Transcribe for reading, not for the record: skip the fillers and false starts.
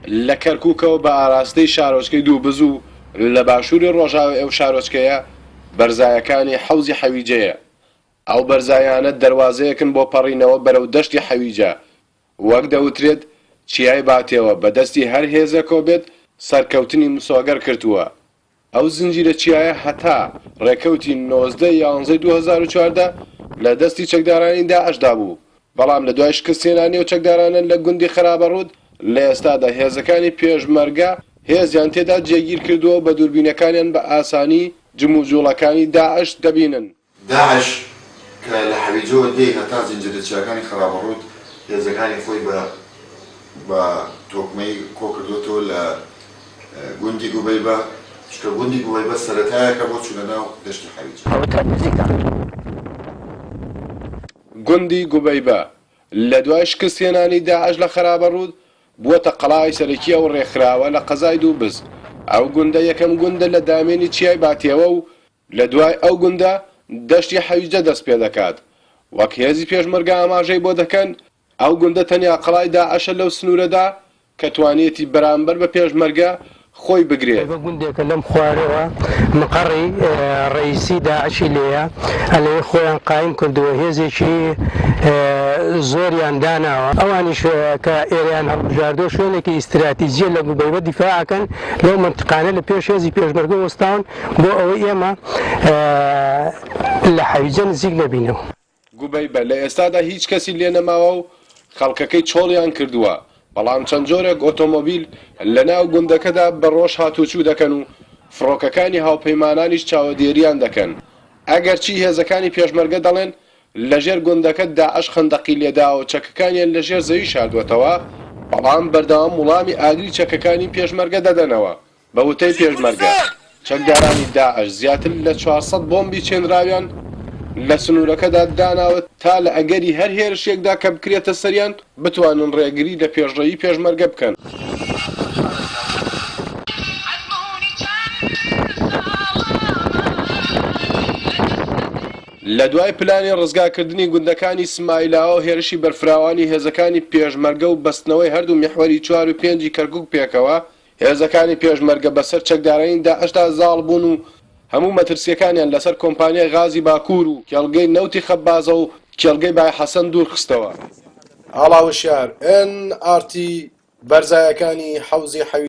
لە کەرکووکەوە بە ئاراستەی شارۆچکەی دووبز و لە باشووری ڕۆژاوای ئەو شارۆچکەیە بەرزایەکانی حەوزی حەویجەیە. ئەو بەرزایانە دەروازەیەکن بۆ پەڕینەوە بەرەو دەشتی حەویجە. وەک دەوترێت چیای باتێوە بە دەستی هەر هێزێکەوە بێت سەرکەوتنی مسۆگەر کردووە. ئەو زنجیرە چیایە هەتا ڕێکەوتی 19 ی یانزەی 2014 لە دەستی چەکدارانی داعشدا بوو، بەڵام لە دوای شکستهێنانی ئەو چەکدارانە لە گوندی خەرابەڕووت لە ئێستادا هێزەکانی پێشمەرگە هێزیان تێدا جێگیر کردووە و بە دووربینەکانیان بە ئاسانی جموجوڵەکانی داعش دەبینن. داعش کە لە حەویجەوە دێی هەتا زنجیرە چیاکانی خەرابەڕووت هێزەکانی خۆی بە بە تۆکمەیی کۆکردۆتەوە لە گوندی گوبەیبە، چونکە گوندی گوبەیبە سەرەتایەکە بۆ چوونە ناو دەشتی حەویجە. ئەوەتا نزیکە. گوندی گوبەیبە لە دوای شکستهێنانی داعش لە خەرابەڕووت بووەتە قەڵای سەرەکی ئەو ڕێکخراوە لە قەزای دووبز، ئەو گوندە یەکەم گوندە لە دامێنی چیای باتێوە و لە دوای ئەو گوندە دەشتی حەویجە دەست پێدەکات، وەک هێزی پێشمەرگە ئاماژەی بۆ دەکەن، ئەو گوندە تەنیا قەڵای داعشە لەو سنوورەدا کە توانیەتی بەرامبەر بە پێشمەرگە خۆی بگرێت. ئەوە گوندێکە لەم خوارەوە مقەڕی ڕەئیسی داعشی لێیە، ئەلەوێ خۆیان قایم کردووە، هێزێکی زۆریان داناوە، ئەوانیش کە ئێرەیان هەڵبژاردووە شوێنێکی ئیستراتیجیە لە گوبەیبە دیفاع ئەکەن، لەو مەنتقانە لە پێش هێزی پێشمەرگە وەستاون بۆ ئەوەی ئێمە لە حەویجە نزیک نەبینەوە. گوبەیبە لە ئێستادا هیچ کەسی لێ نەماوە و خەڵکەکەی چۆڵیان کردووە، بەڵام چەند جۆرێک ئۆتۆمۆبیل لە ناو گوندەکەدا بە ڕۆژ هاتوچوو دەکەن و فڕۆکەکانی هاوپەیمانانیش چاوەدێرییان دەکەن. ئەگەرچی هێزەکانی پێشمەرگە دەڵێن لە ژێر گوندەکە داعش خەندەقی لێداوە و چەکەکانیان لە ژێر زەوی شاردووەتەوە، بەڵام بەردەوام وڵامی ئاگری چەکەکانی پێشمەرگە دەدەنەوە. بە وتەی پێشمەرگە، چەکدارانی داعش زیاتر لە 400 بۆمبی چێنراویان لە سنوورەکەدا داناوە تا لە ئەگەری هەر هێرشێکدا کە بکرێتە سەریان بتوانن ڕێگری لە پێشڕەوی پێشمەرگە بکەن. لە دوای پلانی ڕزگارکردنی گوندەکانی سمایلاوە و هێرشی بەرفراوانی هێزەکانی پێشمەرگە و بەستنەوەی هەردوو میحوەری چوار و پێنجی کەرکوک پێکەوە، هێزەکانی پێشمەرگە بەسەر چەکدارانی داعشدا زاڵ بوون و هەموو مەترسییەکانیان لەسەر کۆمپانیای غازی باکوور و کێڵگەی نەوتی خەبازە و کێڵگەی بای حەسەن دوور خستەوە. ئاڵا وشیار، ئێن ئاڕ تی، بەرزایەکانی حەوزی حەویجە.